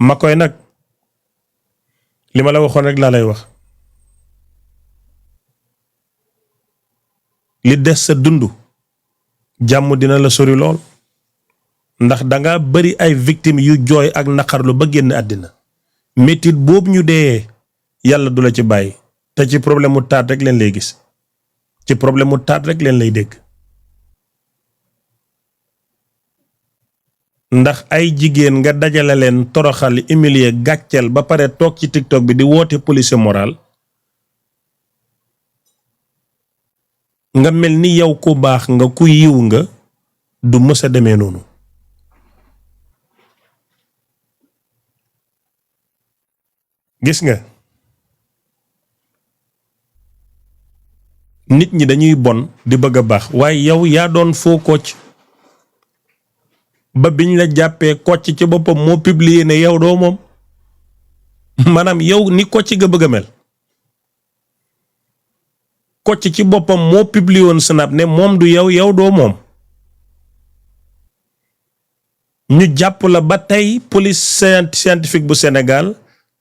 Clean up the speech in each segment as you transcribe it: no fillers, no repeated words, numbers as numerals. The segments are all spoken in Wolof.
ma koy nag li ma la waxoon rek laa lay wax li des sa dund jàmm dina la sori lool ndax danga bari ay victimes yu jooy ak naqarlu ba génn àddina métit boobu ñu dee yàlla du la ci bàyyi te ci problème mu taat rek leen lay gis ci problème mu taat rek leen lay dégg ndax ay jigéen nga dajale leen toroxal humilier gàcceel ba pare toog ci TikTok bi di woote police morale nga mel ni yow ku baax nga ku yiw nga du mës a demee noonu gis nga nit ñi dañuy bon di bëgg a baax waaye yow yaa doon foo kocc ba biñ la jàppee kocc ci boppam moo publier ne yow doo moom maanaam yow ni kocc nga bëgg a mel kocc ci boppam moo publier woon snap ne moom du yow yow doo moom ñu jàpp la ba tey police scientifique bu Sénégal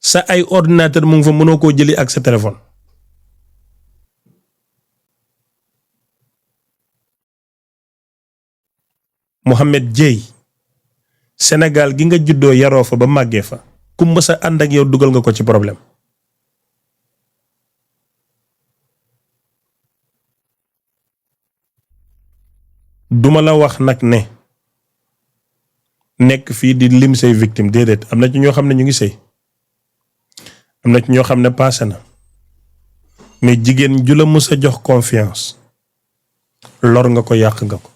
sa ay ordinateur mu ngi fa mënoo koo jëli ak sa téléphone Mohamed Dieye Sénégal gi nga juddoo yaroo fa ba màggee fa ku mës a ànd ak yow dugal nga ko ci problème duma la wax nag ne nekk fii di lim say victime déedéet am na ci ñoo xam ne ñu ngi sëy am na ci ñoo xam ne passé na mais jigéen ju la mës a jox confiance lor nga ko yàq nga ko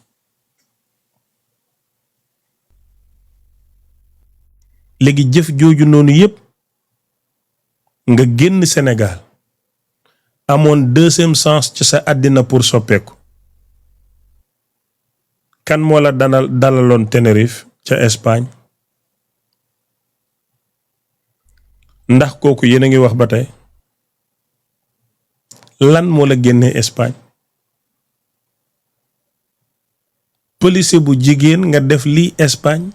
léegi jëf jooju noonu yépp nga génn Sénégal amoon deuxième chance ci sa àddina pour soppeeku kan moo la dalaloon Tenerife ca Espagne ndax kooku yéen a ngi wax ba tey lan moo la génnee Espagne policier bu jigéen nga def lii Espagne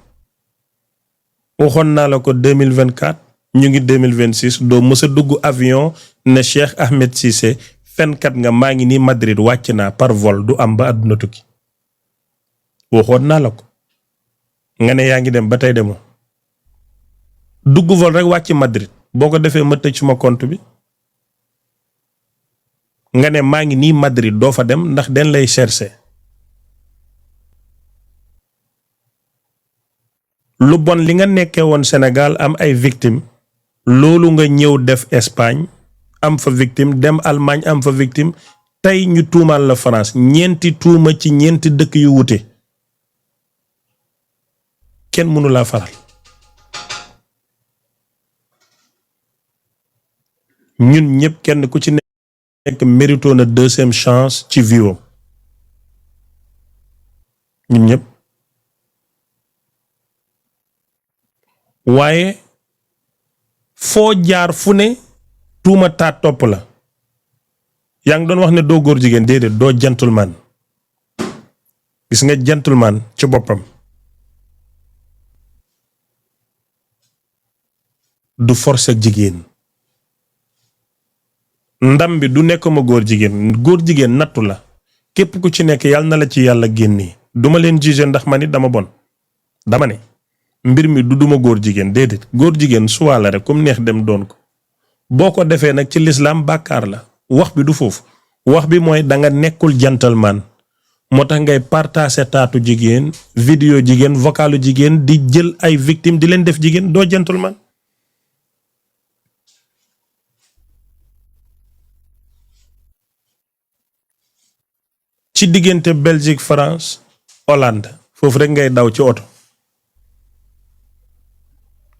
waxoon naa la ko 2024 ñu ngi 2026 doo mës a dugg avion ne Cheikh Ahmed Cissé fenkat nga maa ngi nii Madrid wàcc naa par vol du am ba àdduna tukki waxoon naa la ko nga ne yaa ngi dem ba tey demoo dugg vol rek wàcc Madrid boo ko defee ma tëj suma compte bi nga ne maa ngi nii Madrid doo fa dem ndax den lay chercher lu bon li nga nekkee woon Sénégal am ay victime loolu nga ñëw def Espagne am fa victime dem Allemagne am fa victime tey ñu tuumaal la France ñeenti tuuma ci ñeenti dëkk yu wute kenn mënu laa faral ñun ñëpp kenn ku ci nekk mérito na deuxième chance ci vie ñun ñëpp waaye foo jaar fu ne tuuma taat topp la yaa ngi doon wax ne doo góor jigéen déedéet doo gentleman gis nga gentleman ci boppam du forcer jigéen ndam bi du nekk ma góor jigéen nattu la képp ku ci nekk yàlla na la ci yàlla génne duma leen juger ndax ma nit dama bon dama ne mbir mi du duma góor jigéen déedéet góor jigéen suwaa la rek comme neex dem doon ko boo ko defee nag ci lislaam bàkkaar la wax bi du foofu wax bi mooy danga nekkul gentleman moo tax ngay partager taatu jigéen vidéo jigéen vocalu jigéen di jël ay victime di leen def jigéen doo gentleman ci diggante Belgique France Hollande foofu rek ngay daw ci oto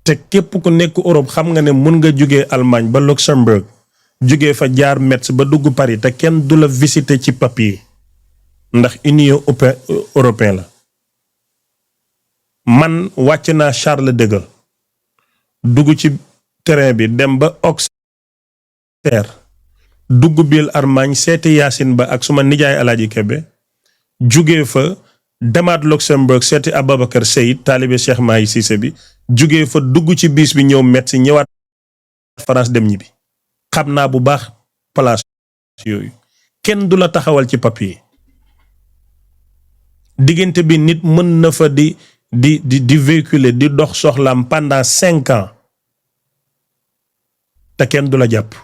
te képp ku nekk Europe xam nga ne mun nga jógee Allemagne ba Luxembourg jógee fa jaar Metz ba dugg Paris te kenn du la visiter ci papier ndax Union européenne la man wàcc naa Charles de Gaulle dugg ci terrain bi dem ba Auxerre dugg biir Allemagne seeti Yacine Ba ak suma nijaay Alaaji Kebe jógee fa demaat Luxembourg seeti Ababacar Seye taalibe Cheikh Mahi Cissé bi jugee fa dugg ci biis bi ñëw Metz ñëwaat France dem ñibbi xam naa bu baax place yooyu kenn du la taxawal ci papier diggante bi nit mën na fa di véhiculer di dox soxlaam pendant 5 ans te kenn du la jàpp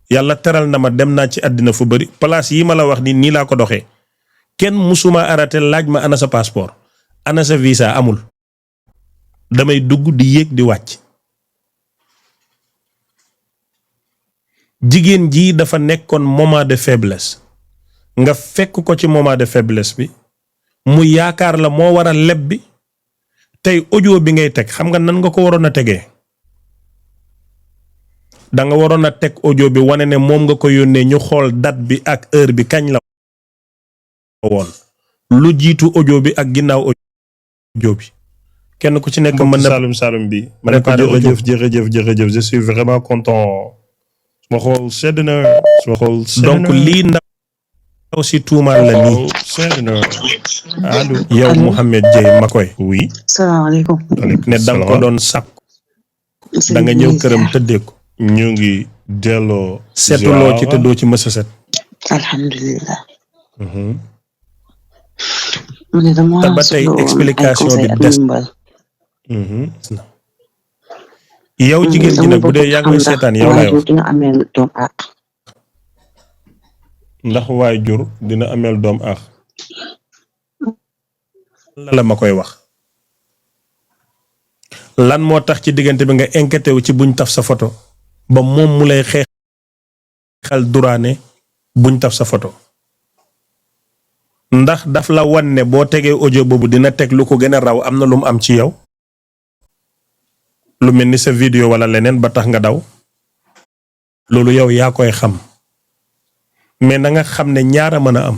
yàlla teral na ma dem naa ci àddina fu bari place yi ma la wax nii laa ko doxee kenn musuma arrêté laaj ma ana sa passeport ana sa visa amul damay dugg di yéeg di wàcc jigéen ji dafa nekkoon moment de faiblesse nga fekk ko ci moment de faiblesse bi mu yaakaar la moo war a leb bi tey audio bi ngay teg xam nga nan nga ko waroon a tegee da nga waroon a teg audio bi wane ne moom nga ko yónnee ñu xool date bi ak heure bi kañ la woon lu jiitu audio bi ak ginnaaw audio bi kenn ku ci nekk mën na Saloum bi ma ne ko jërëjëf je suis vraiment content suma xool sedd na donc lii ndaw si tuumaal la nii sedd na allo yow Mouhamed Dieye Makoy oui salaamaaleykum ne danga ko doon sàkku da nga ñëw këram tëddee ko ñu ngi delloo seetuloo ci te doo ci mës a set alhamdulilah mu ne dama te ba tey explication bi des yow jigéen ji nag bu dee yaa ngi may seetaan yow lay wax dina ameel doom ak ndax waajur dina ameel doom ak la ma koy wax lan moo tax ci diggante bi nga inquiété wu ci buñ taf sa photo ba moom mu lay xeexal duraane buñ taf sa photo ndax daf la wan ne boo tegee audio boobu dina teg lu ko gën a raw am na lu mu am ci yow lu mel ni sa vidéo wala leneen ba tax nga daw loolu yow yaa koy xam mais na nga xam ne ñaara mën a am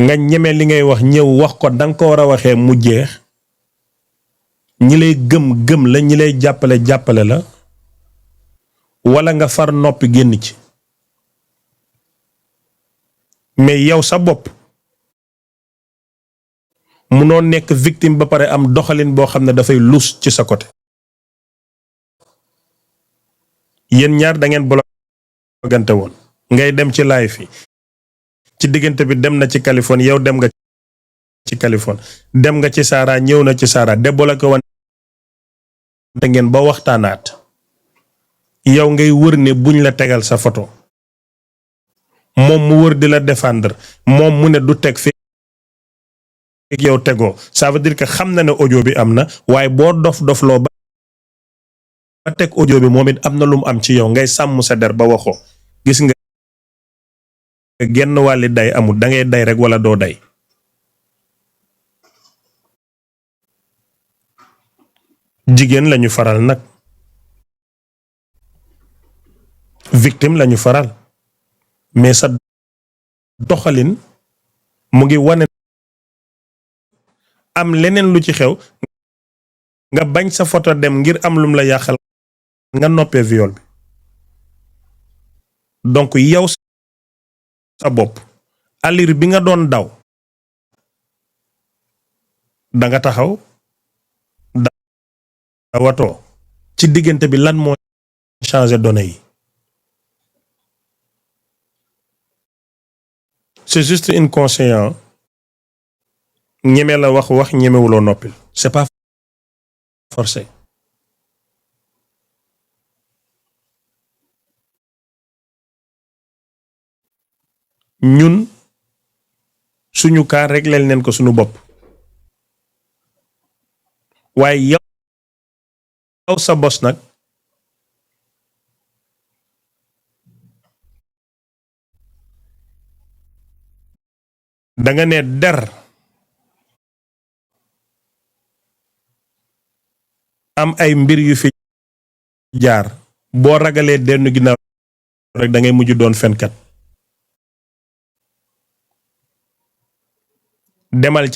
nga ñeme li ngay wax ñëw wax ko danga ko war a waxee mu jeex ñi lay gëm la ñi lay jàppale la wala nga far noppi génn ci mais yow sa bopp munoo nekk victime ba pare am doxalin boo xam ne dafay lus ci sa côté yéen ñaar da ngeen bologante woon ngay dem ci live fi ci diggante bi dem na ci Californie yow dem nga ci Californie dem nga ci Sara ñëw na ci Sara débloqué woon te ngeen ba waxtaanaat yow ngay wër ne buñ la tegal sa photo moom mu wër di la défendre moom mu ne du teg fi yow tegoo ça veut dire que xam na ne audio bi am na waaye boo dof-dofloo ba teg audio bi moom it am na lu mu am ci yow ngay sàmm sa der ba waxoo gis nga genn wàlli day amul da ngay day rek wala doo day jigéen lañu faral nag victime lañu faral mais sa doxalin mu ngi wane am leneen lu ci xew nga bañ sa photo dem ngir am lum la yàqal nga noppee viol bi donc yow sa bopp alir bi nga doon daw da nga taxaw dawatoo ci diggante bi lan moo changer données yi c'est juste inconscient ñeme la wax ñemewuloo noppil c'est pas forcé ñun suñu kaa régleel neen ko suñu bopp waaye yow sa bos nag danga ne der am ay mbir yu fi jaar boo ragalee denn ginnaaw rek da ngay mujj doon fenkat demal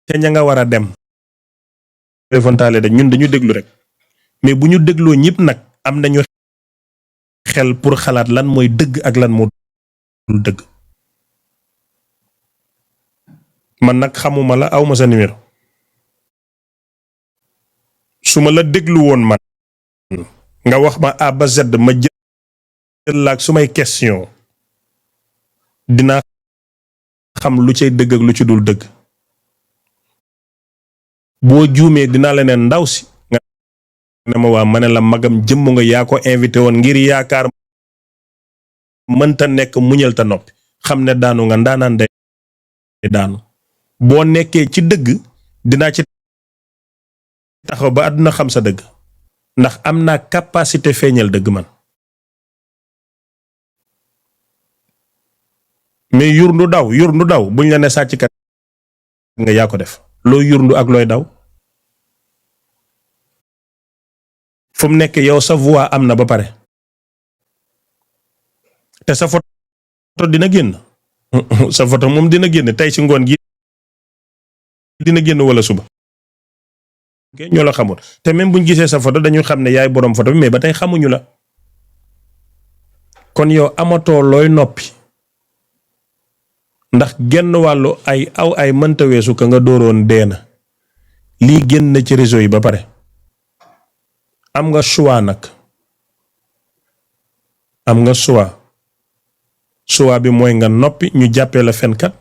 ca ña nga war a dem frontale da ñun dañu déglu rek mais bu ñu dégloo ñëpp nag am nañu xel pour xalaat lan mooy dëgg ak lan moo dul dëgg man nag xamuma la awma sa numéro su ma la déglu woon man nga wax ma A ba Z ma jël la ak sumay question dinaa xam lu cay dëgg ak lu ci dul dëgg boo juumee dinaa la ne ndaw si nga ne ma waa ma ne la magam jëmm nga yaa ko invité woon ngir yaakaar mënta nekk muñal ta noppi xam ne daanu nga ndaanaan day daanu boo nekkee ci dëgg dinaa ci taxaw ba àdduna xam sa dëgg ndax am naa capacité feeñal dëgg man mais yurndu daw buñ la ne sàcckat nga yaa ko def loo yurndu ak looy daw fu mu nekk yow sa voix am na ba pare te sa photo dina génn sa photo moom dina génn tey ci ngoon gi dina génn wala suba ñoo la xamul te même buñ gisee sa photo dañu xam ne yaay boroom photo bi mais ba tey xamuñu la kon yow amatoo looy noppi ndax genn wàllu ay mënta weesu ka nga dooroon dee na lii génn na ci réseau yi ba pare am nga choix nag am nga choix bi mooy nga noppi ñu jàppee la fenkat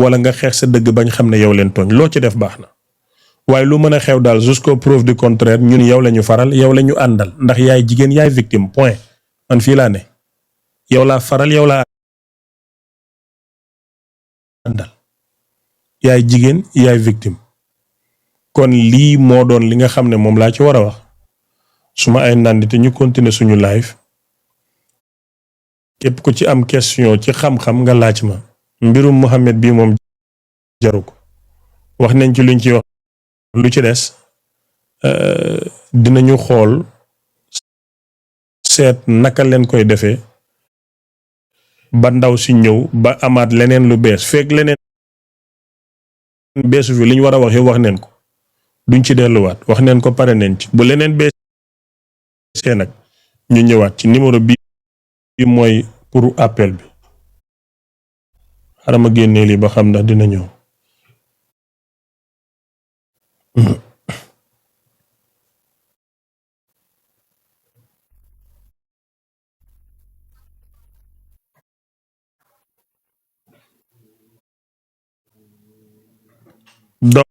wala nga xeex sa dëgg bañ xam ne yow leen tooñ loo ci def baax na waaye lu mën a xew daal jusqu'au preuve du contraire ñun yow lañu faral yow lañu àndal ndax yaay jigéen yaay victime point man fii laa ne yow laa faral yow laa àndal yaay jigéen yaay victime kon lii moo doon li nga xam ne moom laa ci war a wax suma ay nandite ñu continuer suñu live képp ku ci am question ci xam-xam nga laaj ma mbirum Mohamed bii moom jaru ko wax nañ ci luñ ci wax lu ci des dinañu xool seet naka leen koy defee ba ndaw si ñëw ba amaat leneen lu bees fekk leneen beesu fi li ñu war a wax yow wax neen ko duñ ci delluwaat wax neen ko pare neen ci bu leneen beesee nag ñu ñëwaat ci numéro bi mooy pour appel bi xaaral ma génnee lii ba xam ndax dina ñëw donc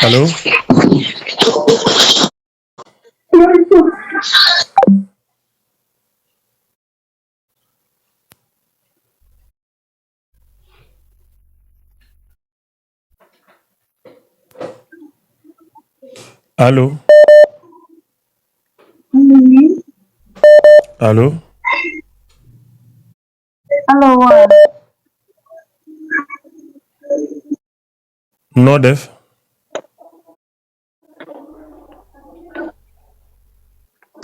allo allo allo allo waaw. noo def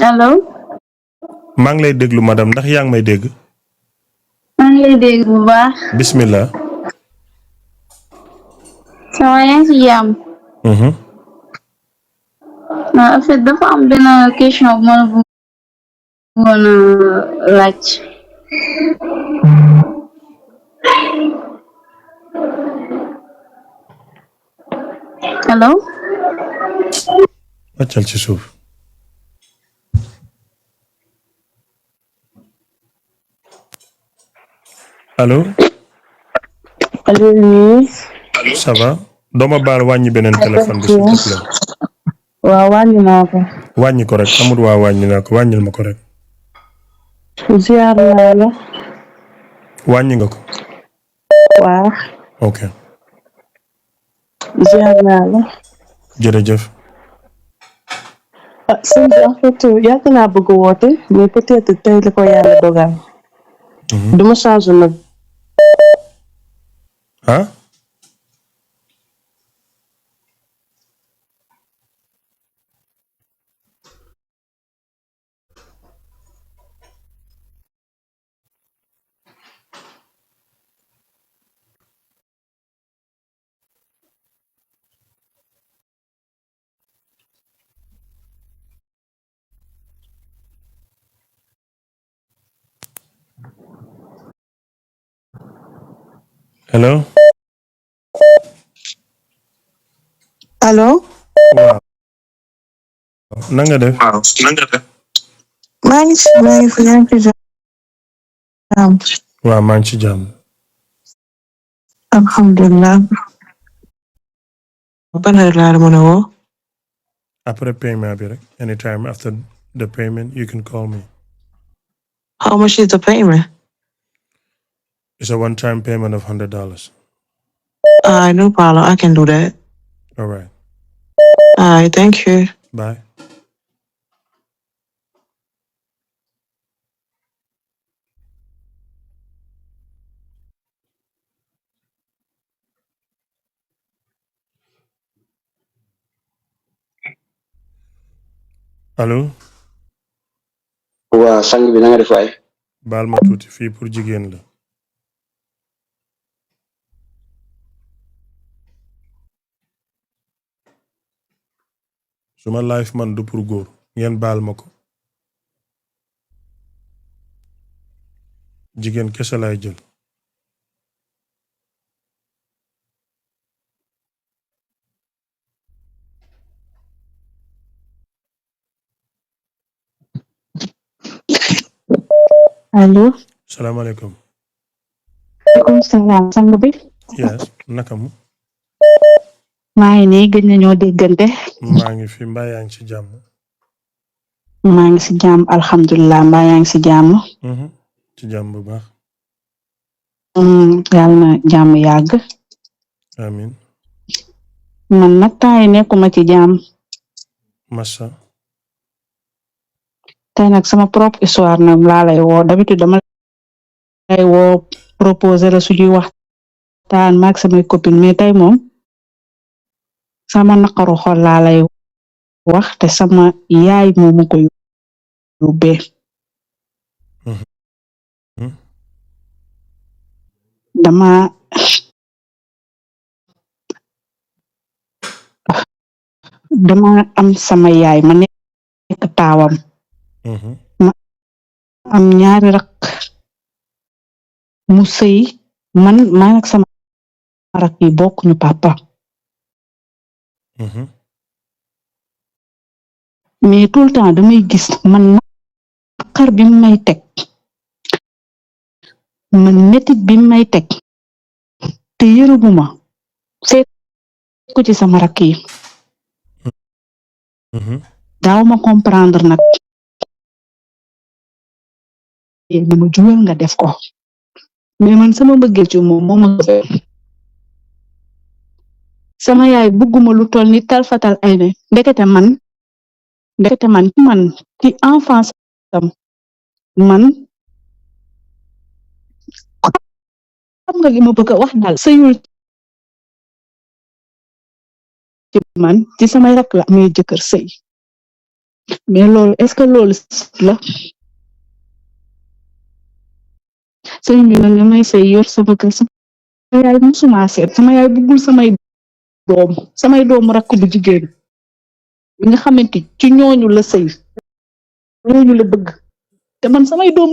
allo. maa ngi lay déglu madame ndax yaa ngi may dégg maa ngi lay dégg bu baax. bismillah sama yaa ngi ci jàmm. non en fait dafa am benn question bu ma la bëggoon a laaj. allo. wàccal ci suuf allo allo oui. ça va dooma baal wàññi beneen téléphone bi s'il te plaît waaw wàññi naa ko. wàññi ko rek amul waa wàññi naa ko wàññil ma ko rek ziar naa la. wàññi nga ko waaw. ok ziar naa la. jërëjëf ah sëñ bi en fait yàgg naa bëgg woote mais peut-être tey la ko yàlla dogal. duma changé nag. ah hello. allo. waaw. na nga def. maa ngi fi yaa ngi ci jàmm. waaw maa ngi ci jàmm. alhamdulilah. ban heure laa la mën a woo. après paiement bi rek anytime after the payment you can call me. How much is the payment? It's a one-time payment of $100. No problem. I can do that. All right. Thank you. Bye. allo. waa sang bi na nga def waay. baal ma tuuti fii pour jigéen la. suma life man du pour góor ngeen baal ma ko. jigéen kese lay jël. allo. salaamaaleykum. maaleykum salaam sang bi. yes naka mu. maa ngi nii gëj nañoo déggante. maa ngi fi mbaa yaa ngi ci jàmm. maa ngi si jàmm alhamdulilah mbaa yaa ngi si jàmm. ci jàmm bu baax. yàlla na jàmm yàgg. amin. man nag temps yi nekkuma ci jàmm. massa. tey nag sama propre histoire nag laa lay woo d'habitude dama lay woo proposer la suñuy waxtaan maag samay copine mais tey moom sama naqaru xol laa lay wax te sama yaay moomu ko yóbbee. dama am sama yaay ma nekk taawam. ma am ñaari rak mu sëy man ak sama rak yi bokkuñu papa. mais tout le temps damay gis man naqar bi may teg man metit bi may teg te yërëmuma seet ko ci sama rak yi. daaw ma comprendre nag ni ma jugal nga def ko mais man sama mbëggeel ci moom moo ma sama yaay bëgguma lu toll ni tal fatal ay ne ndekete man ci enfance am man xam nga li ma bëgg a wax daal sëyul ci man ci samay rak la amee jëkkër sëy mais loolu est-ce que loolu la sëy bi nag nga may sëy yor sama kër sama yaay musuma seet sama yaay bëggul samay doom rakk bu jigéen bi nga xamante ci ñooñu la sëy ñooñu la bëgg te man samay doom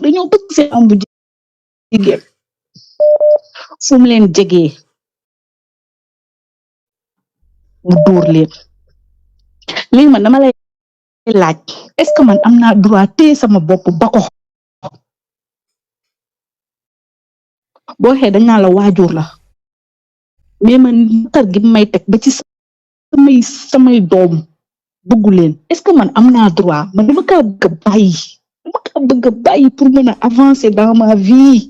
dañoo bëgg seen am bu jigéen fu mu leen jegee mu dóor leen léegi man dama lay laaj est-ce que man am naa droit téye sama bopp ba ko boo xee dañ naa la waajur la mais man naqar gi may teg ba ci samay doom bëggu leen est-ce que man am naa droit man dama kaa bëgg a bàyyi pour mën a avancer dans ma vie.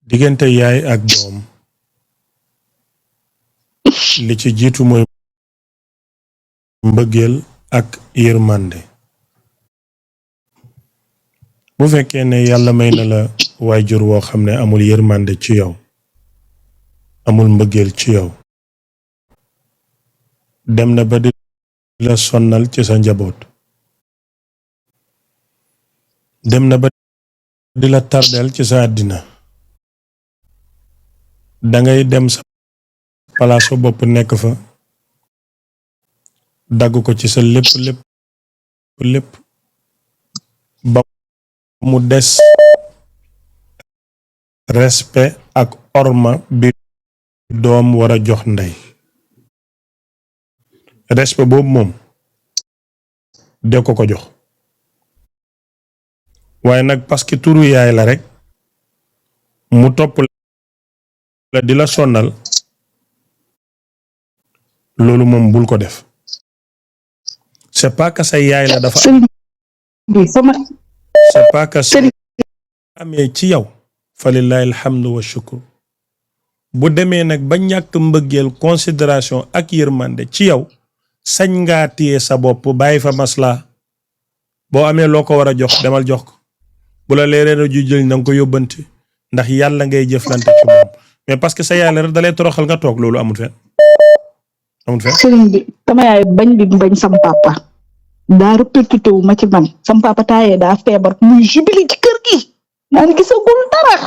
diggante yaay ak doom li ci jiitu mooy mbëggeel ak yërmande. bu fekkee ne yàlla may na la waajur woo xam ne amul yërmande ci yow amul mbëggeel ci yow dem na ba di la sonnal ci sa njaboot dem na ba di la tardeel ci sa àddina dangay dem sa palaasu bopp nekk fa dagg ko ci sa lépp ba mu des respect ak orma bi doom war a jox ndey respect boobu moom de ko jox waaye nag parce que turu yaay la rek mu topp la di la sonnal loolu moom bul ko def c'est pas que sa yaay la dafa c'est pas que sa amee ci yow fa lillahi alhamdu wa shukru bu demee nag ba ñàkk mbëggeel considération ak yërmande ci yow sañ ngaa téye sa bopp bàyyi fa masla boo amee loo ko war a jox demal jox ko bu la leeree na ju jël nanga ko yóbbante ndax yàlla ngay jëflante ci moom mais parce que sa yaay la rek dalay toroxal nga toog loolu amul fenn sëriñ bi sama yaay bañ bi bañ sam papa daa répercuté wu ma ci man sam papa taayee daa feebar muy jubili ci kër gi naan gisagul dara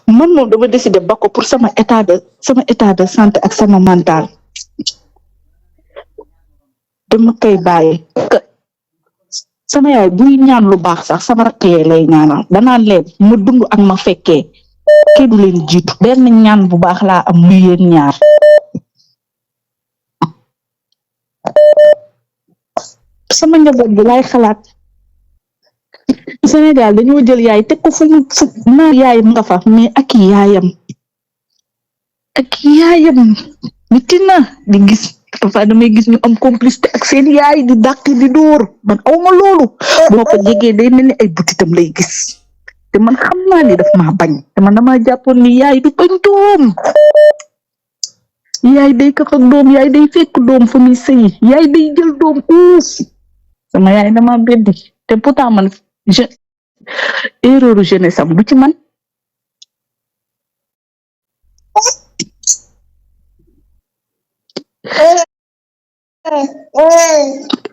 man moom dama décidé ba ko pour sama état de santé ak sama mental dama koy bàyyi sama yaay buy ñaan lu baax sax sama rakk yee lay ñaanal danaan leen ma dund ak ma fekkee kii du leen jiitu benn ñaan bu baax laa am muy yéen ñaar sama njaboot bi laay xalaat Sénégal dañoo jël yaay teg ko fu naa yaayam nga fa mais ak yaayam niti na di gis dafa damay gis ñu am complicité ak seen yaay di dàq di dóor man awma loolu boo ko jegee day mel ni ay butitam lay gis te man xam naa ni daf maa bañ te man dama jàppoon ni yaay du bañ doom yaay day kaf ak doom yaay day fekk doom fa muy sëyi yaay day jël doom uuf sama yaay dama beddi te pourtant man erreur jeunesse am du ci man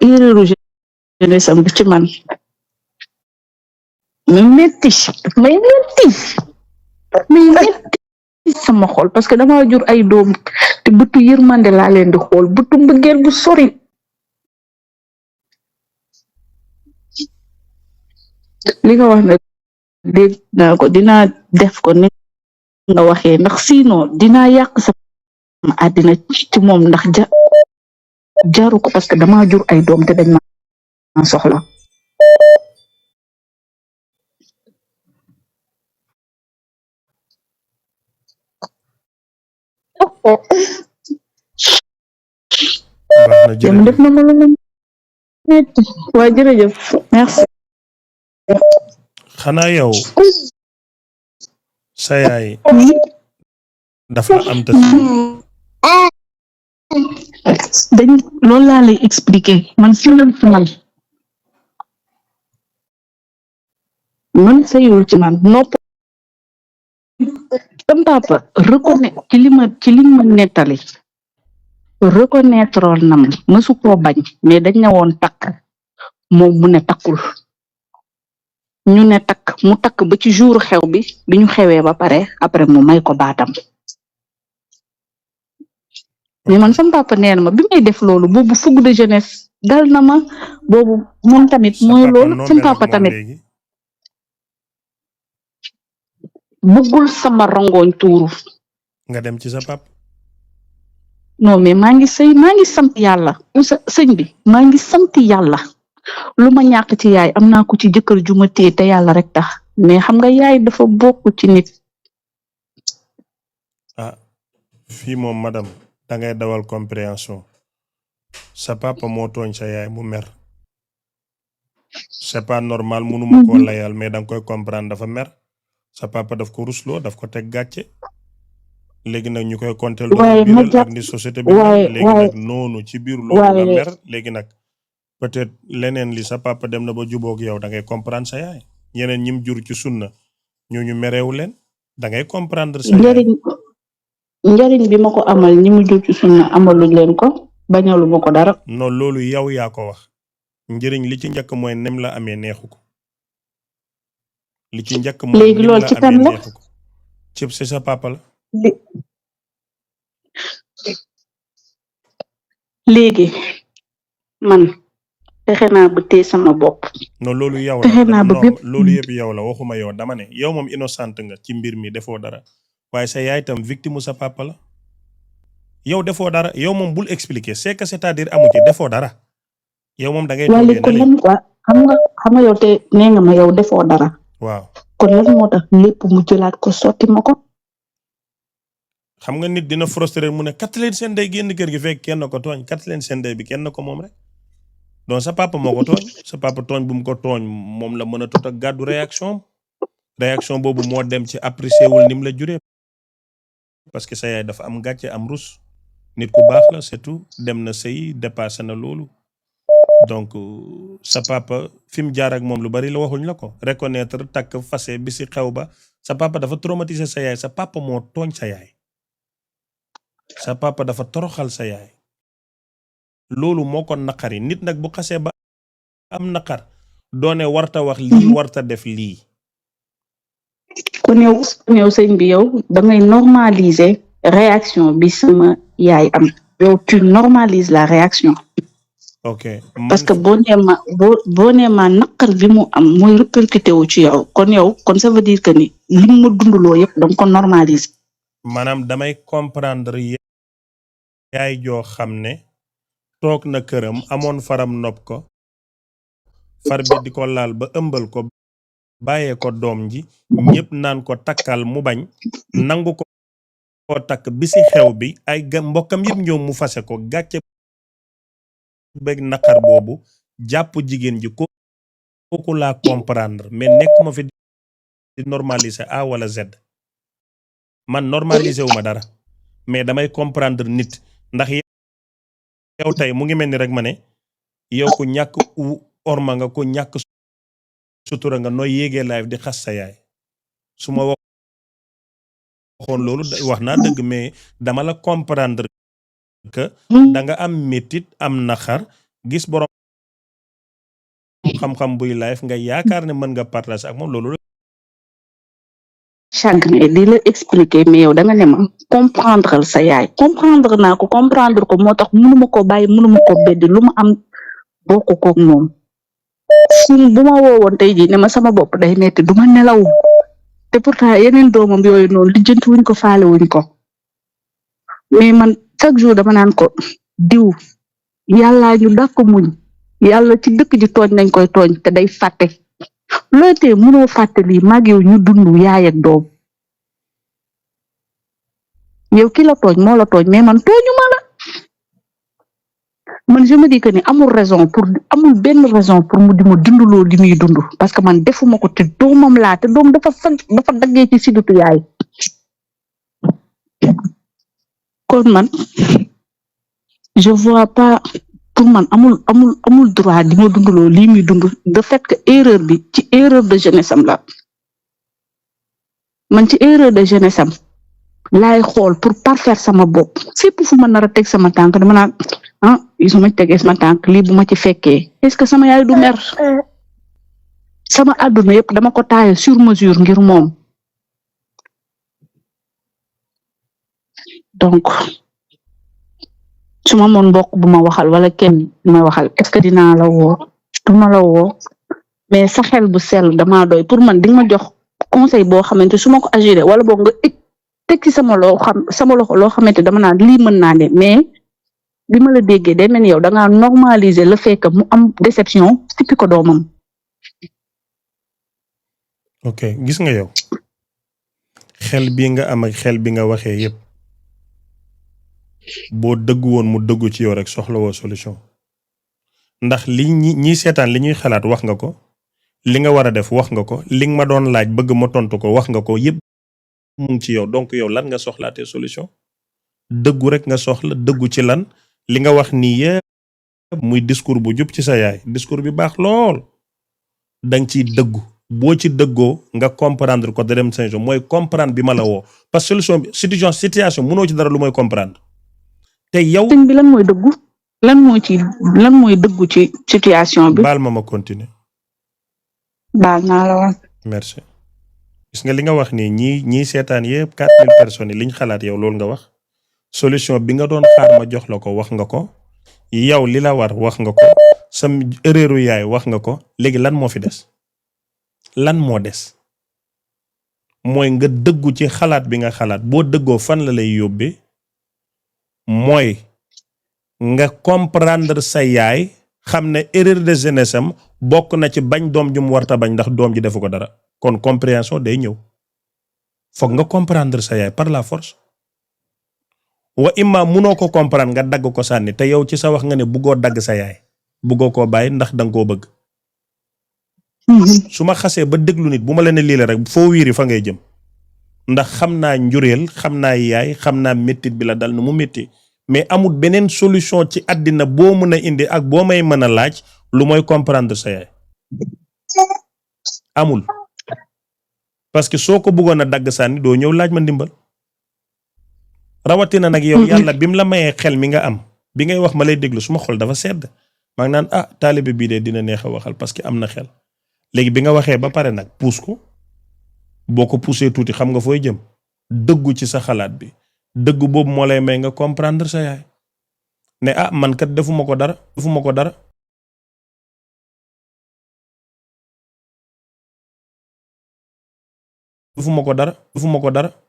erreur jeunesse am du ci man may metti sama xol parce que dama jur ay doom te bëtu yërmande laa leen di xool bëtu mbëggeel bu sori li nga wax ne dégg naa ko dinaa def ko ni nga waxee ndax sinon dinaa yàq sama àddina ci moom ndax jaru ko parce que dama jur ay doom te dañ ma soxla def na ma la metti waaye jërëjëf merci xanaa yow sa yaay dafa am ta dañ loolu laa lay expliquer man sëyul ci man nopp tam papa reconnaître ci li ma nettali reconnaître na ma mësu koo bañ mais dañ ne woon takk moom mu ne takkul ñu ne mu takk ba ci jour xew bi ñu xewee ba pare après mu may ko baatam mais man sama papa nee na ma bi may def loolu boobu fougue de jeunesse dal na ma boobu moom tamit mooy loolu sama papa tamit bëggul sama rongoñ tuuru nga dem ci sa papa non mais maa ngi sant yàlla sëñ bi maa ngi sant yàlla lu ma ñàkk ci yaay am naa ko ci jëkkër ju ma téye te yàlla rek tax mais xam nga yaay dafa bokk ci nit fii moom madame dangay dawal compréhension sa papa moo tooñ sa yaay mu mer c'est pas normal mënuma koo layal mais danga koy comprendre dafa mer sa papa daf ko rusloo daf ko teg gàcce léegi nag ñu koy kontel loolu ak ni société bi léegi nag noonu ci biir loolu la mer léegi nag peut-être leneen li sa papa dem na ba jubóog yow da ngay comprendre sa yaay ñeneen ñim jur ci sunna ñooñu mereewu leen da ngay comprendre sa yaay njariñ bi ma ko amal ñi mu jur ci sunna amaluñ leen ko bañalu ma ko dara non loolu yow yaa ko wax njëriñ li ci njëkk mooy nem la amee neexu ko li ci njëkk mooy léegi loolu ci kan la cib si sa papa la lé- léegi man fexe naa ba téye sama bopp non loolu yow la fexe naa ba non bépp loolu yëpp yow la waxuma yow dama ne yow moom innocent nga ci mbir mi defoo dara waaye sa yaay tam victime sa papa la yow defoo dara yow moom bul expliquer c'est que c'est-à-dire amu ci defoo dara yow moom da ngay wala toogee kon ne lan waa xam nga yow te nee nga ma yow defoo dara waaw kon lan moo tax lépp mu jëlaat ko sotti ma ko xam nga nit dina frustré mu ne kat leen seen ndey génn kër gi fekk kenn ko tooñ kat leen seen ndey bi kenn ko moom rek donc sa papa moo ko tooñ sa papa tooñ bu mu ko tooñ moom la mën a tot ak gàddu réaction boobu moo dem ci apprécier wul ni mu la juree parce que sa yaay dafa am gàcce am rus nit ku baax la c'est tout dem na sëy dépassé na loolu donc sa papa fi mu jaar ak moom lu bari la waxuñ la ko reconnaître takk fase bi si xew ba sa papa dafa traumatiser sa yaay sa papa moo tooñ sa yaay sa papa dafa toroxal sa yaay loolu moo ko naqari nit nag bu xasee ba am naqar doone warta wax lii warta def lii kon yow sëñ bi yow da ngay normaliser réaction bi sama yaay am yow tu normalises la réaction ok parce que boo nee ma naqar bi mu am mooy répercuté wu ci yow kon ça veut dire que ni li ma dunduloo yëpp danga ko normaliser maanaam damay comprendre yaay joo xam ne toog na këram amoon faram nopp ko far bi di ko laal ba ëmbal ko bàyyee ko doom ji ñëpp naan ko takkal mu bañ nangu ko takk bi si xew bi ay mbokkam yëpp ñëw mu fase ko gàcce beeg naqar boobu jàpp jigéen ji kooku laa comprendre mais nekkuma fi di normaliser A wala Z man normaliser wu ma dara mais damay comprendre nit ndax yow tey mu ngi mel ni rek ma ne yow ku ñàkk orma nga ku ñàkk sutura nga nooy yéegee live di xas sa yaay su ma waxoon loolu wax naa dëgg mais dama la comprendre que da nga am métit am naxar gis borom xam-xam buy live nga yaakaar ne mën nga partager ak moom loolu chaque ne di la expliquer mais yow da nga ne ma comprendre sa yaay comprendre naa ko comprendre ko moo tax mënuma ko bàyyi mënuma ko beddi lu ma am bokk koog moom bu ma woowoon tey jii ne ma sama bopp day metti du ma nelaw te pourtant yeneen doomam yooyu noonu lijjanti wuñ ko faale wuñ ko mais man chaque jour dama naan ko diw yàllaa ñu dàq muñ yàlla ci dëkk ji tooñ nañ koy tooñ te day fàtte looy tee mënoo fàtte lii mag yow ñu dund yaay ak doom yow ki la tooñ moo la tooñ mais man tooñu ma la man je me dis que ni amul benn raison pour mu di ma dunduloo li muy dund parce que man defuma ko te doomam laa te doom dafa daggee ci sidutu yaay kon man je vois pas pour man amul droit di ma dunduloo lii muy dund de fait que erreur bi ci erreur de jeunesse am la man ci erreur de jeunesse am laay xool pour parfaire sama bopp fépp fu ma nar a teg sama tànk dama naan su ma tegee sama tànk lii bu ma ci fekkee est-ce que sama yaay du mer sama àdduna yëpp dama ko taaye sur mesure ngir moom donc su ma moon mbokk bu ma waxal wala kenn bu ma waxal est-ce que dinaa la woo du ma la woo mais sa xel bu sell damaa doy pour man di nga ma jox conseil boo xamante su ma ko agiré wala boog nga teg ci sama loxo loo xamante dama naan lii mën naa ne mais bi ma la déggee day mel ni yow da ngaa normaliser le fait que mu am déception sippi ko doomam. ok gis nga yow xel bi nga am ak xel bi nga waxee yépp boo dëggu woon mu dëggu ci yow rek soxla woo solution ndax li ñi seetaan li ñuy xalaat wax nga ko li nga war a def wax nga ko li nga ma doon laaj bëgg ma tontu ko wax nga ko yépp mu ngi ci yow donc yow lan nga soxlaatee solution dëggu rek nga soxla dëggu ci lan li nga wax nii yépp muy discours bu jub ci sa yaay discours bi baax lool danga ciy dëggu boo ci dëggoo nga comprendre ko da dem sa mooy comprendre bi ma la woo parce que solution bi situation mënoo ci dara lu mooy comprendre te yow sëñ bi lan mooy dëggu lan mooy dëggu ci situation bi. baal ma continuer. baal naa la woon. merci gis nga li nga wax nii ñii seetaan yëpp 4000 personnes yi liñ xalaat yow loolu nga wax solution bi nga doon xaar ma jox la ko wax nga ko yow li la war wax nga ko sam erreuru yaay wax nga ko léegi lan moo fi des lan moo des mooy nga dëggu ci xalaat bi nga xalaat boo dëggoo fan la lay yóbbee mooy nga comprendre sa yaay xam ne erreur de jeunesse am bokk na ci bañ doom ju mu warta bañ ndax doom ji defu ko dara kon compréhension day ñëw foog nga comprendre sa yaay par la force wa imma munoo ko comprendre nga dagg ko sànni te yow ci sa wax nga ne buggoo dagg sa yaay buggoo koo bàyyi ndax danga koo bëgg su ma xasee ba déglu nit bu ma la ne lii la rek foo wiiri fa ngay jëm ndax xam naa njureel xam naa yaay xam naa méttit bi la dal nu mu métti mais amul beneen solution ci àddina boo mën a indi ak boo may mën a laaj lu mooy comprendre sa yaay amul parce que soo ko bëggoon a dagg sànni doo ñëw laaj ma ndimbal rawatina nag yow yàlla bi mu la mayee xel mi nga am bi ngay wax ma lay déglu suma xol dafa sedd maa ngi naan taalibe bii de dina neex a waxal parce que am na xel léegi bi nga waxee ba pare nag puus ko boo ko poussé tuuti xam nga fooy jëm dëggu ci sa xalaat bi dëggu boobu moo lay may nga comprendre sa yaay ne man kat defuma ko dara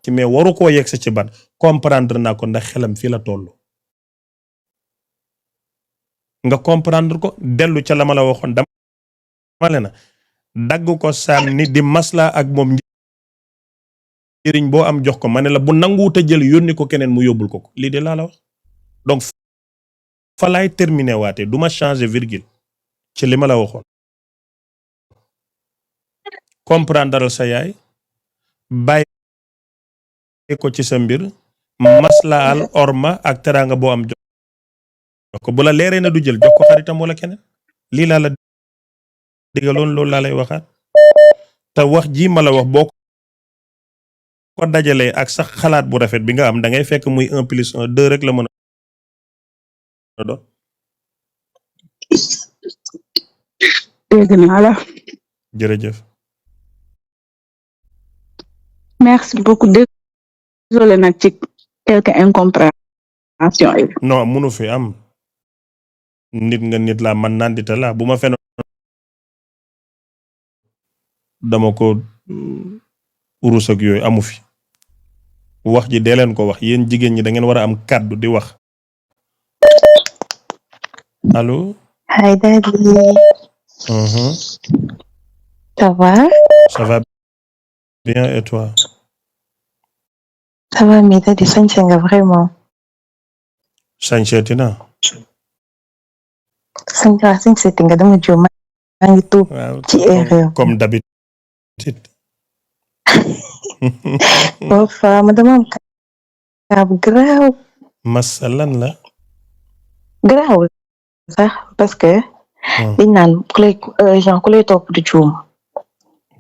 ci mais waru koo yegg sa ci ban comprendre naa ko ndax xelam fii la toll nga comprendre ko dellu ca la ma la waxoon dama le na dagg ko sànni di masla ak moom njëriñ boo am jox ko ma ne la bu nanguwut a jël yónni ko keneen mu yóbbul ko lii de laa la wax donc fa laay terminer waate du ma changer virgule ci li ma la waxoon comprendre sa yaay bàyyi ko ci sa mbir maslaal orma ak teraanga boo am jox ko bu la leeree na du jël jox ko xaritam wala keneen lii laa la digaloon loolu laa lay waxaat te wax ji ma la wax boo ko dajalee ak sax xalaat bu rafet bi nga am da ngay fekk muy 1 plus 1 2 rek la mën a doon. dégg naa la. jërëjëf. merci beaucoup désolé nag ci quelques incompréhensions yi. non munu fi am nit nga nit laa man nandita laa bu ma fenn dama ko urus ak yooyu amu fi wax ji dee leen ko wax yéen jigéen ñi da ngeen war a am kàddu di wax allo. Hi daddy. Ça va? Ça va bien et toi? Ça va mais daddy sañse nga vraiment. sañseeti na. sañseeti nga dama jóg maa ngi tuub ci erreur. comme d'habitude. Foofa ma dama am kaa bu garaaw. masalan la. garaaw sax parce que. liñ naan ku lay topp du juum.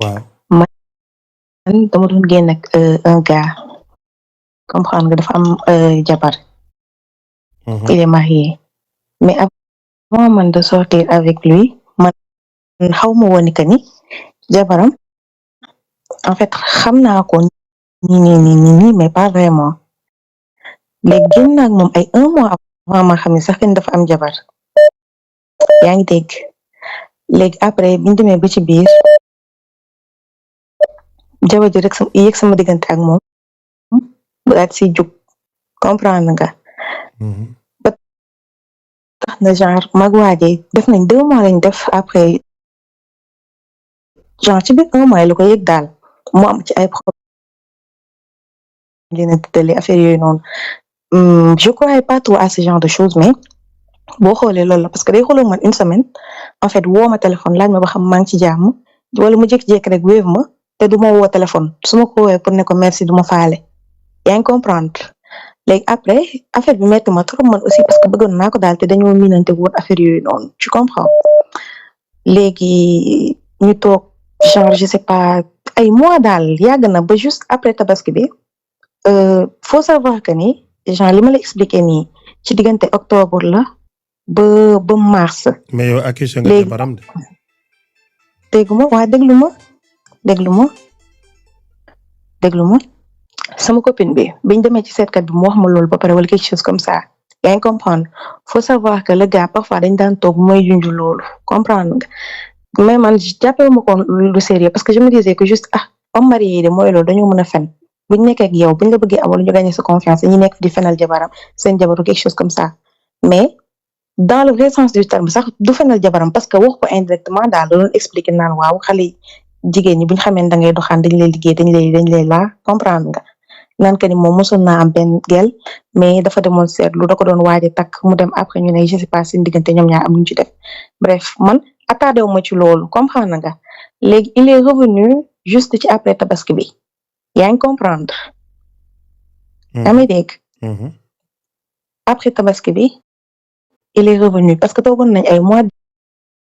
waaw. man dama doon génn ak un gars. comprendre nga dafa am jabar. il est marié. mais avant man de sortir avec lui man xaw ma woon que ni jabaram. en fait xam naa ko nii mais pas vraiment léegi génn naa ak moom ay 1 mois avant ma xam ne sax kenn dafa am jabar yaa ngi dégg léegi après biñu demee ba ci biir jabar ji rek yéeg sama diggante ak moom bu daal si jug comprendre nga ba tax na genre mag waaje def nañ 2 mois lañ def après genre ci biir 1 mois lu ko yëg daal mu am ci ay problème ngeen tëddale affaire yooyu noonu je croyais pas trop à ce genre de choses mais boo xoolee loolu la parce que day xooloo man une semaine en fait woo ma téléphone laaj ma ba xam maa ngi ci jàmm wala mu jékki-jékki rek wéev ma te du ma woo téléphone su ma ko woowee pour ne ko merci du ma faale yaa ngi comprendre léegi après affaire bi metti ma trop man aussi parce que bëggoon naa ko daal te dañoo miinante woon affaire yooyu noonu tu comprends léegi ñu toog genre je sais pas ay mois daal yàgg na ba juste après tabaski bi faut savoir que ni genre li ma la expliqué nii ci diggante octobre la ba mars. mais yow accusé nga jabaram de. déglu ma waa déglu ma déglu ma sama copine bi biñ demee ci seetkat bi mu wax ma loolu ba pare wala quelque chose comme ça yaa ngi comprendre faut savoir que le gars parfois dañ daan toog mooy junj loolu comprendre nga mais man jàppee ma ko lu sérieux parce que je me disais que juste homme marié yi de mooy loolu dañoo mën a fen buñ nekkee ak yow buñ la bëggee amal ñu gagné sa confiance ñi nekk di fenal jabaram seen jabaru quelque chose comme ça mais dans le vrai sens du terme sax du fenal jabaram parce que wax ko indirectement daal da doon expliquer naan waaw xale jigéen ñi buñ xamee da ngay doxaan dañ lay liggéey dañ lay laa comprendre nga naan que ni moom mosoon naa am benn gel mais dafa demoon seetlu da ko doon waaj a takk mu dem après ñu ne je sais pas seen diggante ñoom ñaar am luñ ci def bref man attardé wu ma ci loolu comprendre nga léegi il est revenu juste ci après tabaski bi yaa ngi comprendre. yaa may dégg. après tabaski bi il est revenu parce que toogoon nañ ay mois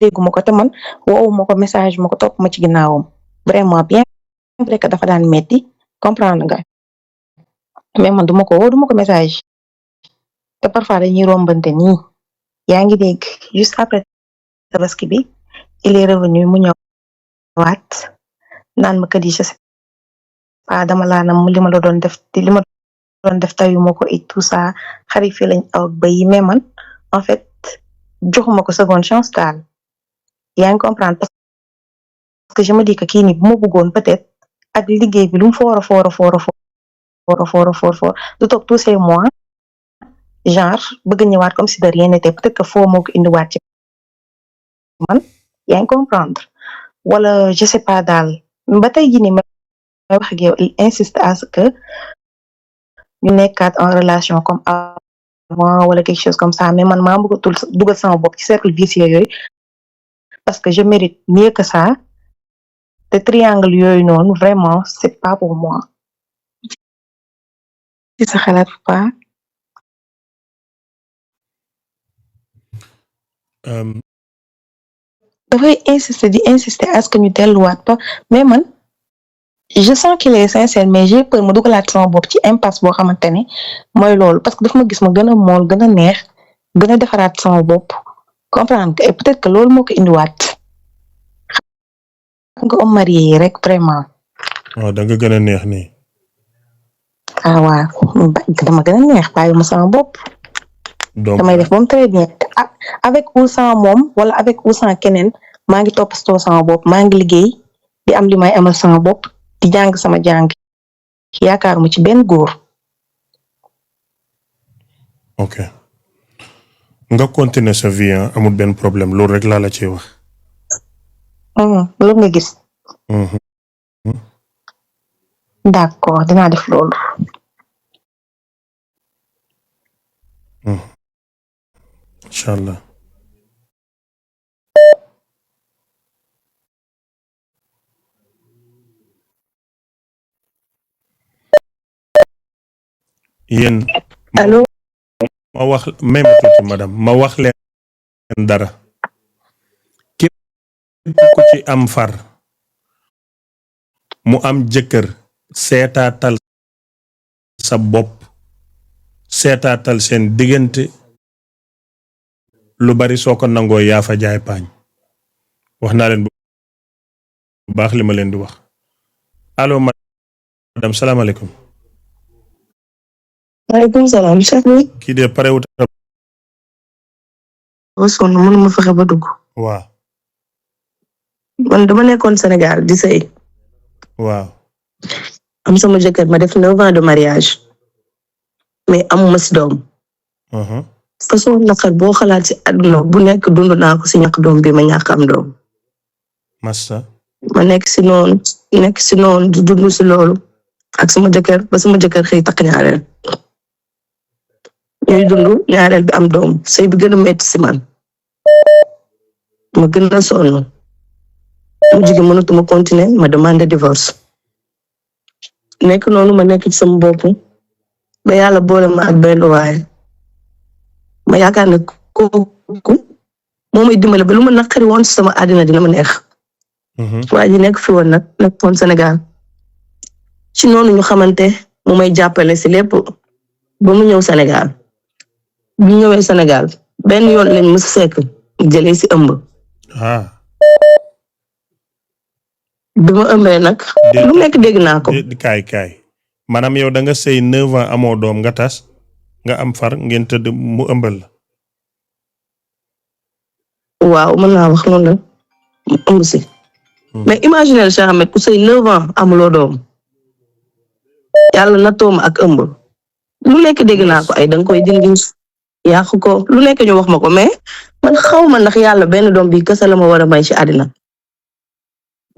dégguma ko te man woowu ma ko message ma ko topp ma ci ginnaawam vraiment bien vrai que dafa daan metti comprendre nga mais man duma ko woo duma ko message te parfois dañuy rombante nii yaa ngi dégg juste après tabaski bi il est revenu mu ñëwaat naan ma kadi je sais pas dama laa nam li ma la doon def tayuma ko et tout ça xarit fi lañ aw ba yi mais man en fait joxuma ko seconde chance daal yaa ngi comprendre parce que je me dis que kii nii bu ma bëggoon peut-être ak liggéey bi lu mu foora du toog tous ces mois genre bëgg ñëwaat comme si de rien n'était peut-être que foo moo ko indiwaat ci man yaa ngi comprendre wala je sais pas daal ba tey jii nii may wax ak yow il insiste à ce que ñu nekkaat en relation comme avant wala quelque chose comme ça mais man maa bëgg tul dugal sama bopp ci cercle vicieux yooyu parce que je mérite mieux que ça te triangle yooyu noonu vraiment c'est pas pour moi ci sa xalaat pas dafay insister à ce que ñu delluwaat pas mais man je sens qu'il est sincère mais j'ai peur ma dugalaat sama bopp ci impasse boo xamante ne mooy loolu parce que daf ma gis ma gën a mool gën a neex gën a defaraat sama bopp comprendre et peut-être que loolu moo ko indiwaat xam nga homme marié yi rek vraiment. waaw da nga gën a neex nii. waaw dama gën a neex bàyyi ma sama bopp. donc damay def moom très bien avec ou sans moom wala avec ou sans keneen maa ngi toppatoo sama bopp maa ngi liggéey di am li may amal sama bopp di jàng sama jàng yaakaaruma ci benn góor. ok nga continuer sa vie amul benn problème loolu rek laa la ciy wax. loolu nga gis. d'accord dinaa def loolu. incha allah. yéen. allo. ma wax même tuuti madame ma wax leen dara. képp ku ci am far. mu am jëkkër. seetaatal sa bopp. seetaatal seen diggante. lu bari soo ko nangoo yaa fa jaay paañ. wax naa leen bu baax li ma leen di wax. allo madame salaamaaleykum. maaleykum salaam chef bi. kii de pare wut. sonn mënuma fexe ba dugg. waaw. man dama nekkoon Sénégal di sëy. waaw. am sama jëkkër ma def 9 ans de mariage. mais amuma si doom. façon naqar boo xalaat ci àdduna bu nekk dund naa ko si ñàkk doom bi ma ñàkk am doom. massa. ma nekk si noonu di dund si loolu ak sama jëkkër ba sama jëkkër xëy takk ñaareel. ñuy dund ñaareel bi am doom sëy bi gën a metti si man. ma gën a sonn. mu jigi mënatuma continuer ma demande divorce. nekk noonu ma nekk ci sama bopp ba yàlla boole ma ak benn waay. ma yaakaar ne kooku moo may dimbale ba lu ma naqari woon sama àddina dina ma neex. waa ji nekk fi woon nag nekkoon Sénégal. ci noonu ñu xamante mu may jàppale si lépp ba mu ñëw Sénégal. bu ñu ñëwee Sénégal benn yoon lañ mës fekk jëlee si ëmb. bi ma ëmbee nag lu nekk dégg naa ko. kaay maanaam yow da nga sëy 9 ans amoo doom nga tas nga am far ngeen tëdd mu ëmbal la. waaw mën naa wax noonu la mu ëmb si. mais imaginez Cheikh Ahmed ku sëy 9 ans amuloo doom yàlla na toom ak ëmb lu nekk dégg naa ko ay danga koy dindi yàq ko lu nekk ñu wax ma ko mais man xaw ma ndax yàlla benn doom bi kese la ma war a may ci àddina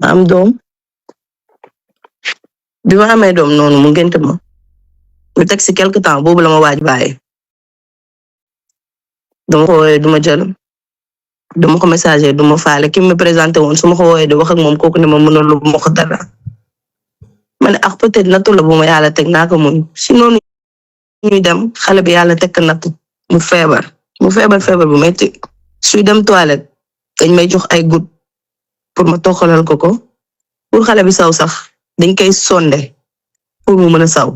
ma am doom bi ma amee doom noonu mu ngénte ma mu teg si quelque temps boobu la ma waaj bàyyi dama ko wooyee du ma jël dama ko messager du ma faale ki me présenté woon su ma ko wooyee di wax ak moom kooku ne ma mënul lu ma ko dara ma ne ak peut-être nattu la bu ma yàlla teg naa ko muñ si noonu ñuy dem xale bi yàlla teg natt mu feebar bu metti suy dem toilette dañ may jox ay gouttes pour ma toxalal ko pour xale bi saw sax dañ koy sonde pour mu mën a saw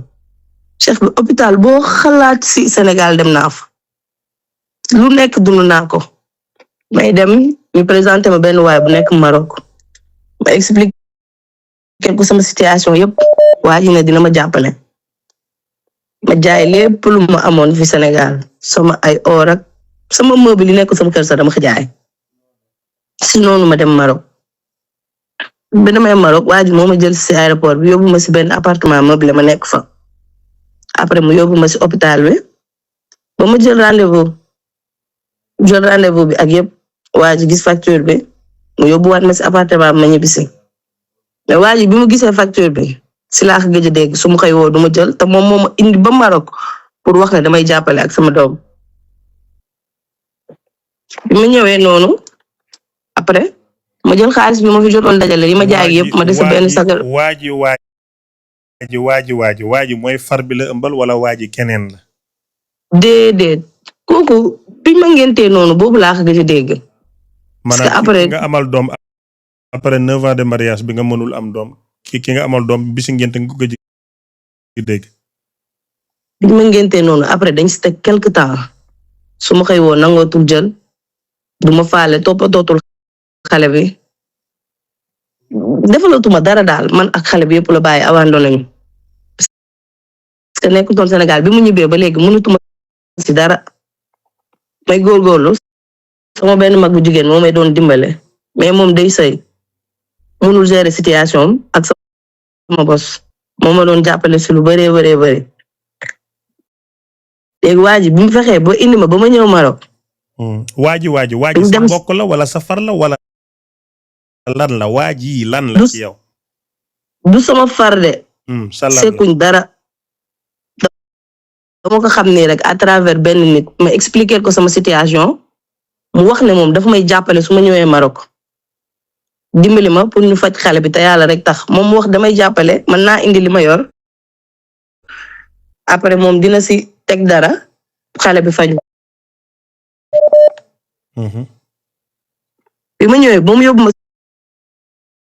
cheikh bi hôpital boo xalaat si Sénégal dem naa fa lu nekk dund naa ko may dem ñu présenté ma benn waay bu nekk Maroc ma expliqué ko sama situation yëpp waa ji ne dina ma jàppale ma jaay lépp lu ma amoon fi Sénégal sama ay or ak sama meuble yi nekk sama kër sax dama ko jaay si noonu ma dem Maroc bi damay Maroc waa ji moo ma jël si aéroport bi yóbbu ma si benn appartement meublé ma nekk fa après mu yóbbu ma si hôpital bi ba ma jël rendez-vous bi ak yëpp waa ji gis facture bi mu yóbbuwaat ma si appartement bi ma ñibbisi mais waa ji bi mu gisee facture bi si laa ko gëj a dégg su ma koy woo du ma jël te moom moo ma indi ba Maroc pour wax ne damay jàppale ak sama doom bi ma ñëwee noonu après ma jël xaalis bi ma fi jotoon dajale li ma jaay yëpp ma dese benn sagar. waaji mooy far bi la ëmbal wala waaji keneen la. déedéet kooku bi ma ngéntee noonu boobu laa ko gëj a dégg. parce que après nga amal doom après 9 ans de mariage bi nga mënul am doom ki nga amal doom bi si ngénte nga ko gëj a dégg. bi ma ngéntee noonu après dañ si teg quelque temps su ma xëy woo nangootul jël du ma faale toppatootul xale bi defalatuma dara daal man ak xale bi yëpp la bàyyi abandonné ñu parce que nekkutoon Sénégal bi mu ñibbee ba léegi mënutuma si dara may góorgóorlu sama benn mag bu jigéen moo may doon dimbale mais moom day sëy mënul gérer situation ak sama bos moo ma doon jàppale si lu bëree bëri léegi waa ji bi mu fexee ba indi ma ba ma ñëw Maroc. waaji sa mbokk la wala sa far la wala lan la waaji lan la ci yow. du sama far de. sekuñ dara. dama ko xam nii rek à travers benn nit ma expliquer ko sama situation mu wax ne moom dafa may jàppale su ma ñëwee Maroc dimbali ma pour ñu faj xale bi te yàlla rek tax moom mu wax damay jàppale man naa indi li ma yor après moom dina si teg dara xale bi faju bi ma ñëwee ba mu yóbbu ma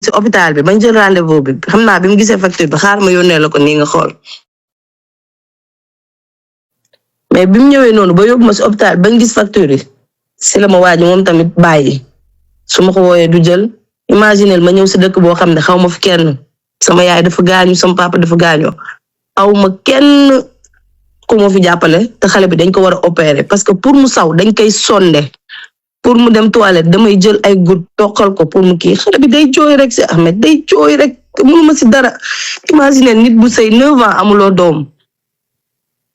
si hôpital bi bañ jël rendez-vous bi xam naa bi mu gisee facture bi xaar ma yónnee la ko nii nga xool mais bi mu ñëwee noonu ba yóbbu ma si hôpital bañ gis facture yi si la ma waaj moom tamit bàyyi su ma ko wooyee du jël imaginel ma ñëw si dëkk boo xam ne xaw ma fi kenn sama yaay dafa gaañu sama papa dafa gaañoo aw ma kenn ku ma fi jàppale te xale bi dañ ko war a opérer parce que pour mu saw dañ koy sonde pour mu dem toilette damay jël ay gouttes toqal ko pour mu kii xale bi day jooy rek si Ahmed day jooy rek mënuma si dara imaginel nit bu sëy 9 ans amuloo doom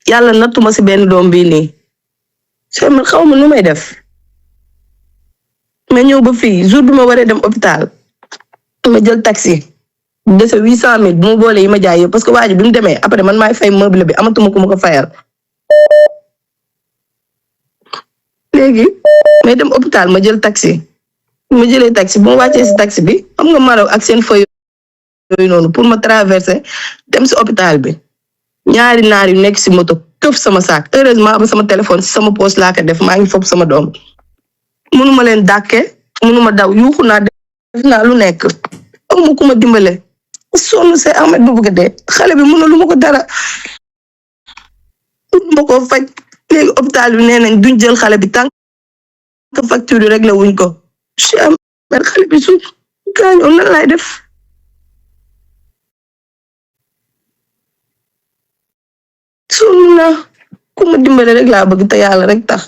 yàlla nattuma si benn doom bii nii man xaw ma nu may def mais ñëw ba fii jour bi ma waree dem hôpital ma jël taxi dese 800 000 bu mu boole yi ma jaay yëpp parce que waa ji bi mu demee après man maay fay meuble bi amatuma ku ma ko fayal léegi may dem hôpital ma jël taxi ma jëlee taxi bu ma wàccee si taxi bi xam nga Maroc ak seen feuille yooyu noonu pour ma traverser dem si hôpital bi ñaari naar yu nekk si moto këf sama saak heureusement ba sama téléphone si sama poche laa ko def maa ngi fopp sama doom mënuma leen dàkke mënuma daw yuuxu naa def naa lu nekk amuma ku ma dimbale sonn see Ahmed bu bëgg dee xale bi mënul lu ma ko dara mënuma koo faj léegi hôpital bi nee nañ duñ jël xale bi tant que facture yi réglé wuñ ko Ahmed xale bi su gaañoo nan laay def sonn naa ku ma dimbale rek laa bëgg te yàlla rek tax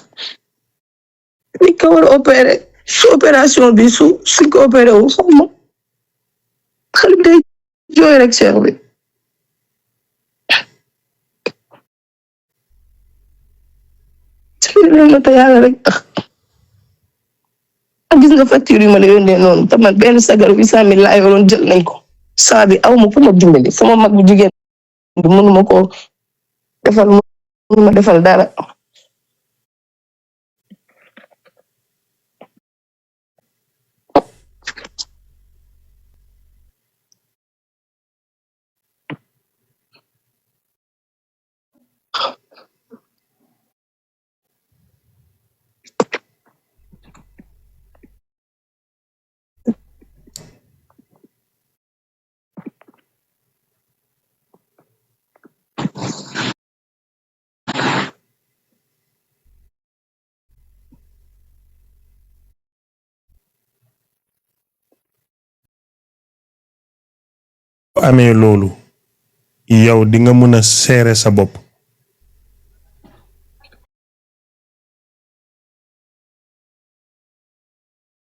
ni ko war a opéré su opération bi suñ ko opéré wu xam ma xale bi day jooy rek seex bi dimbale ma te yàlla rek tax gis nga facture yi ma la yónnee noonu te man benn sagar 800 000 laa yoroon jël nañ ko saa bi aw ma ku ma dimbali sama mag bu jigéen bi mënuma ko defal mënuma defal dara amee loolu yow di nga mën a seere sa bopp